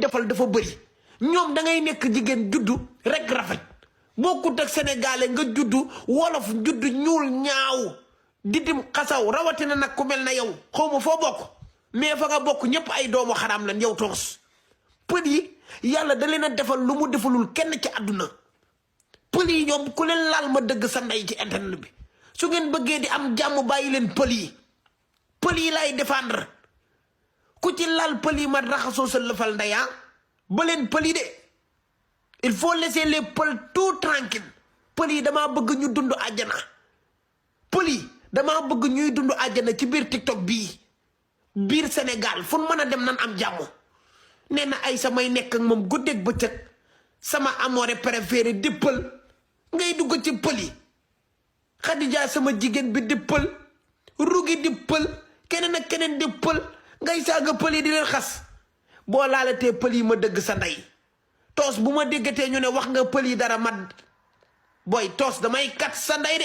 defal dafa bëri ñoom da ngay nekk jigéen juddu rek rafet bokkut ak sénégalais nga juddu wolof juddu ñuul ñaaw didim xasaw rawatina nag ku mel na yow xaw ma foo bokk mais fa nga bokk ñëpp ay doomu xaraam lan yow toos pël yi yàlla da leen a defal lu mu defalul kenn ci àdduna pël yi ñoom ku leen laal ma dëgg sa ndey ci internet bi su ngeen bëggee di am jàmm bàyyi leen pël yi lay défendre ku ci laal pël yi ma raxasoo sa lëfal ndeyaa ba leen pël yi de il faut laisser les pël tout tranquille pël yi damaa bëgg ñu dund àjjana pël yi damaa bëgg ñuy dund àjjana ci biir TikTok bii biir Sénégal fu mën a dem nan am jàmm nee na ay samay nekk ak moom guddeeg bëccëg sama amoore préféré di pël ngay dugg ci pël yi Khadija sama jigéen bi di pël rugi di pël keneen ak keneen di pël ngay saaga pël yi di leen xas boo laalatee pël yi ma dëgg sa ndey toos bu ma déggatee ñu ne wax nga pël yi dara mat booy toos damay kat sa ndey de